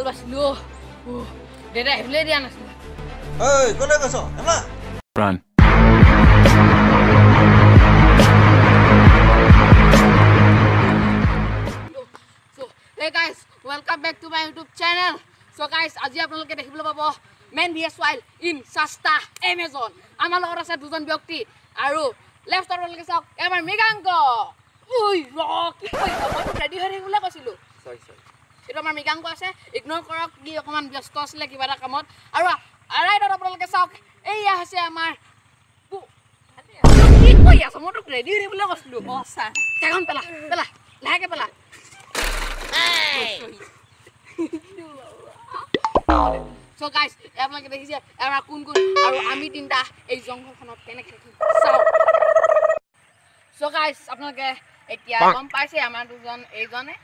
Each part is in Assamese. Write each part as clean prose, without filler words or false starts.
বাচিলো। দেউতাই আহিবলৈ দিয়া নাছিলে। ঐ ক'লৈ গৈছ? এমা Run. So, hey guys, welcome back to my YouTube channel. So guys, আজি আপোনালোকে দেখিবলৈ পাব Man vs Wild in Shasta Amazon. আমাৰ লগত আছে দুজন ব্যক্তি আৰু লেফ্টত আপোনালোকে চাওক আমাৰ মৃগাংক। ঐ ৰ, কি কৰিছ? মই তোক ৰেডি হৈ থাকিবলৈ কৈছিলোঁ। চৰি চৰি, এইটো আমাৰ মৃগাংক আছে, ইগন'ৰ কৰক, কি অকণমান ব্যস্ত আছিলে কিবা এটা কামত। আৰু ৰাইটত আপোনালোকে চাওক এইয়া হৈছে আমাৰ, কি কৰি আছ? মই তোক ৰেডি হৈ থাকিবলৈ কৈছিলোঁ। অঁ ছাৰ, কেইখন পেলা পেলা, লাহেকৈ পেলা। চ' গাইজ, আপোনালোকে দেখিছে আমাৰ কোন কোন আৰু আমি তিনিটা এই জংঘলখনত কেনেকৈ থাকিম চাওক। চ' গাইজ, আপোনালোকে এতিয়া গম পাইছে আমাৰ দুজন এইজনে,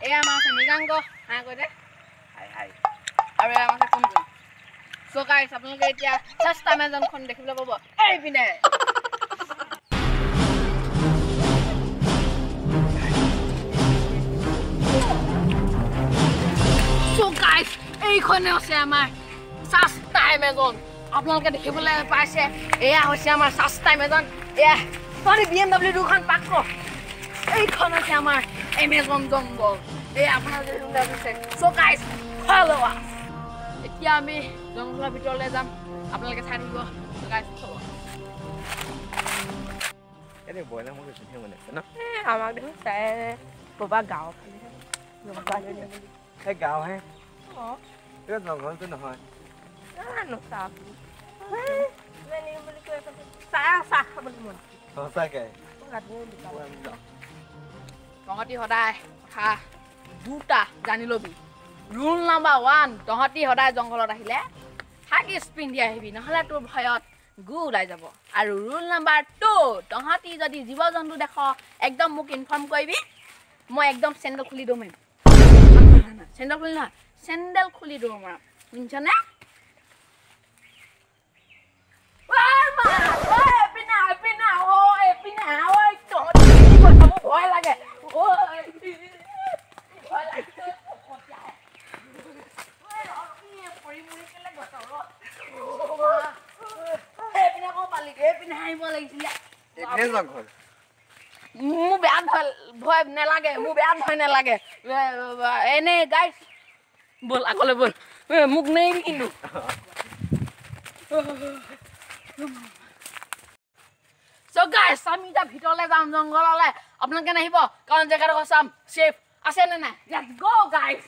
এয়া আমাৰ আছে মৃগাংক, হাই কৈ দে, হাই হাই, আৰু এয়া আমাৰ আছে কোন কোন। চ' গাইজ, আপোনালোকে এতিয়া চেষ্টা এমেজনখন দেখিবলৈ পাব এইপিনে। চ' গাইজ, এইখনে হৈছে আমাৰ চাস্তা এমেজন। আপোনালোকে দেখিবলৈ পাইছে এয়া হৈছে আমাৰ চাস্তা এমেজন। এয়া তহঁতি BMW দুখন পাক কৰ। এইখন হৈছে আমাৰ এমেজন জংঘল। এয়া আপোনালোকে দেখিবলৈ পাইছে। চ' গাইজ, follow us. এতিয়া আমি জংঘলৰ ভিতৰলৈ যাম, আপোনালোকে চাই থাকিব। চ' গাইজ, হ'ব। এনে ব্ৰইলাৰ মুৰ্গী ধুনীয়া বনাইছে ন? আমাক দেখোন চাই ক'ৰবাত গাঁৱৰ ফালেহে। এই গাঁৱহে, অঁ, এই জংঘলটো নহয়। নাজানো চাহ বুলি কৈ চাহ চাহ খাবলৈ মন সঁচাকে। তহঁতি সদায় কথা দুটা জানি ল'বি। ৰুল নাম্বাৰ 1, তহঁতি সদায় জংঘলত আহিলে হাগিছ পিন্ধি আহিবি, নহ'লে তোৰ ভয়ত গু ওলাই যাব। আৰু ৰুল নাম্বাৰ 2, তহঁতি যদি জীৱ জন্তু দেখ একদম মোক ইনফৰ্ম কৰিবি, মই একদম চেণ্ডেল খুলি দৌৰ মাৰিম। চেণ্ডেল খুলি নহয়, চেণ্ডেল খুলি দৌৰ মাৰাম, শুনিছনে? ভয় লাগে, ভয় লাগে। মোৰ বেয়া ভয় ভয় নালাগে, মোৰ বেয়া ভয় নালাগে। এনেই গাইজ, ব'ল আগলৈ ব'ল, মোক নেৰিবি কিন্তু। চ' গাইজ, আমি এতিয়া ভিতৰলৈ যাম জংঘললৈ, আপোনালোকে নাহিব, কাৰণ জেগাডোখৰ চাম ছেফ আছে নে নাই। Let's go guys.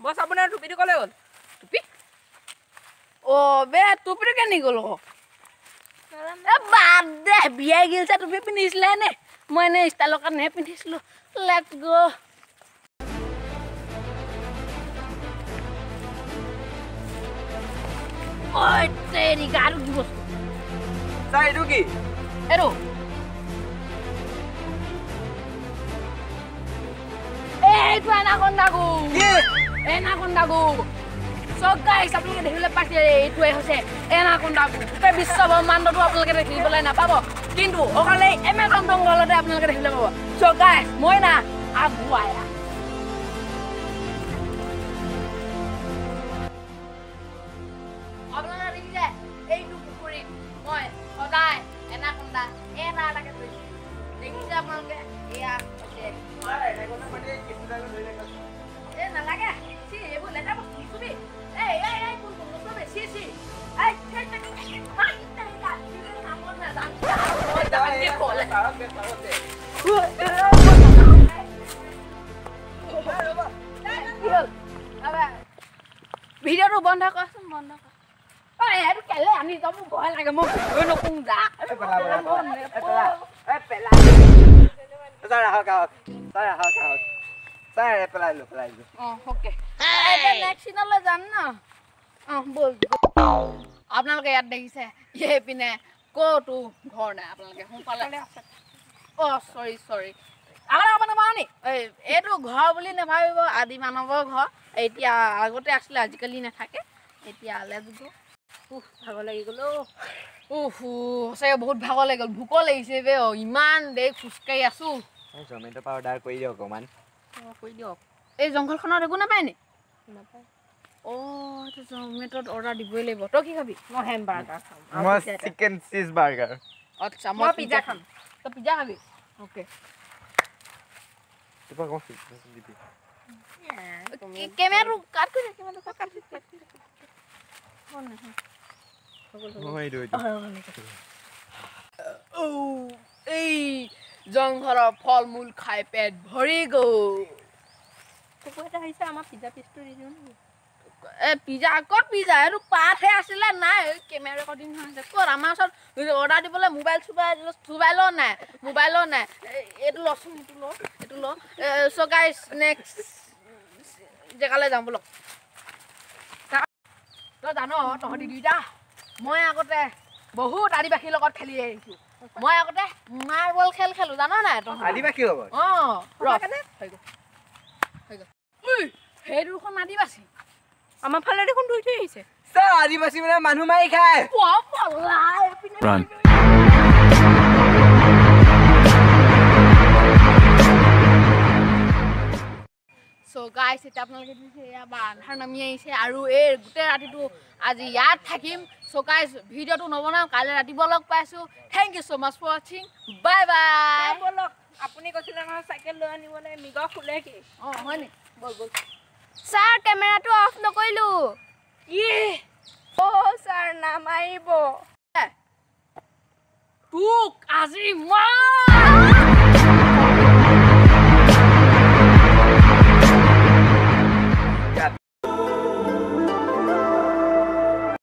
বছ, আপোনাৰ টুপিটো ক'লৈ গ'ল? টুপি? অ' বে, টুপিটো কেনি গ'ল আকৌ? এ বাদ দে, বিয়াই গিলছে টুপি পিন্ধিছিলে নে? মই এনেই ষ্টাইলৰ কাৰণেহে পিন্ধিছিলোঁ। Let's go. ঐ তেৰিকা, আৰু কি বস্তু? ছাৰ, এইটো কি? এইটো এইটো এনাকন্দা গু। এনাকন্দা গু। চ' গাইজ, আপোনালোকে দেখিবলৈ পাইছে এইটোৱে হৈছে এনাকন্দা গু। গোটেই বিশ্ব ব্ৰহ্মাণ্ডটো আপোনালোকে দেখিবলৈ নাপাব, কিন্তু অকল এই এমেজন জংঘলতে আপোনালোকে দেখিবলৈ পাব। চ' গাইজ, মই না আগুৱাই আপোনালোকে দেখিছে এইটো পুখুৰীত মই সদায় এনাকন্দা এটা এটাকে ধৰিছোঁ। দেখিছে আপোনালোকে, এয়া হৈছে। এই নালাগে, চি, এইবোৰ লেতেৰা বস্তু নুচুবি। এই এই এই কোন কোন নুচুবি, চি চি। এই ভিডিঅ'টো বন্ধ কৰচোন, বন্ধ কৰ। ঐ এইটো কেলে আনি যাম, মোৰ ভয় লাগে, মই নকওঁ যা। ছাৰ আহক আহক, ছাৰ আহক আহক, ছাৰ পেলাই দিলোঁ, পেলাই দিলোঁ। অঁ অ'কে, এতিয়া নেক্সট চিনলৈ যাম ন? অঁ ব'ল। আপোনালোকে ইয়াত দেখিছে এইপিনে ক'তো ঘৰ নাই, আপোনালোকে সোঁফালে। অঁ চৰি চৰি, আগতে ক'ব নাপাওঁ নি? এই এইটো ঘৰ বুলি নাভাবিব, আদি মানৱৰ ঘৰ। এতিয়া আগতে আছিলে, আজিকালি নাথাকে। এতিয়া let's গ'। উফ ভাগৰ লাগি গ'ল অ'। উফ সঁচাকৈ বহুত ভাগৰ লাগি গ'ল, ভোকো লাগিছে বে অ', ইমান দেৰি খোজকাঢ়ি আছোঁ। জমেট' পৰা অৰ্ডাৰ কৰি দিয়ক অকণমান। অঁ কৰি দিয়ক। এই জংঘলখনত একো নাপায় নি? নাপায়। অঁ এইটো জমেট'ত অৰ্ডাৰ দিবই লাগিব। তই কি খাবি? মই হেমবাৰ্গাৰ খাম। মই চিকেন চীজ বাৰ্গাৰ। আচ্ছা, মই পিজ্জা খাম। তই পিজ্জা খাবি? অ'কে। কেমেৰাটো কাট কৰি, কেমেৰাটো কাট। এই জংঘলৰ ফল মূল খাই পেট ভৰি গ'ল। কুকুৰ এটা আহিছে, আমাৰ পিজ্জা পিচটো দি দিওঁ নেকি? এ পিজ্জা ক'ত পিজ্জা? এইটো পাতহে আছিলে। নাই কেমেৰা ৰেকৰ্ডিং হৈ আছে। ক'ত আমাৰ ওচৰত অৰ্ডাৰ দিবলৈ মোবাইল চোবাইল চোবাইলো নাই, মোবাইলো নাই। এইটো লচোন, এইটো ল, এইটো ল। চ' গাইজ নেক্সট জেগালৈ যাওঁ ব'লক। তই জান তহঁতি দুইটা, মই আগতে বহুত আদিবাসীৰ লগত খেলি আহিছোঁ। মই আগতে মাৰ্বল খেল খেলোঁ, জান নাই তহঁতি? আদিবাসীৰ লগত? অঁ হৈ গ'ল, হৈ গ'ল। সেই দুখন আদিবাসী। আমাৰ ফালে দেখোন ধুই থৈ আহিছে। ছাৰ আদিবাসী মানে মানুহ মাৰি খায়। চ' গাইছ এতিয়া আপোনালোকে দেখিছে এয়া বা আন্ধাৰ নামি আহিছে আৰু এই গোটেই ৰাতিটো আজি ইয়াত থাকিম। চ' গাইছ ভিডিঅ'টো নবনাওঁ, কাইলৈ ৰাতিপুৱা লগ পাইছোঁ। Thank you so much for watching, bye bye. ব'লক, আপুনি কৈছিলে নহয় চাইকেল লৈ আনিবলৈ, মৃগ খোলে কি? অঁ হয় নি? ব'ল ব'ল। ছাৰ কেমেৰাটো অফ নকৰিলোঁ। অ' ছাৰ নামাৰিব তোক আজি মই।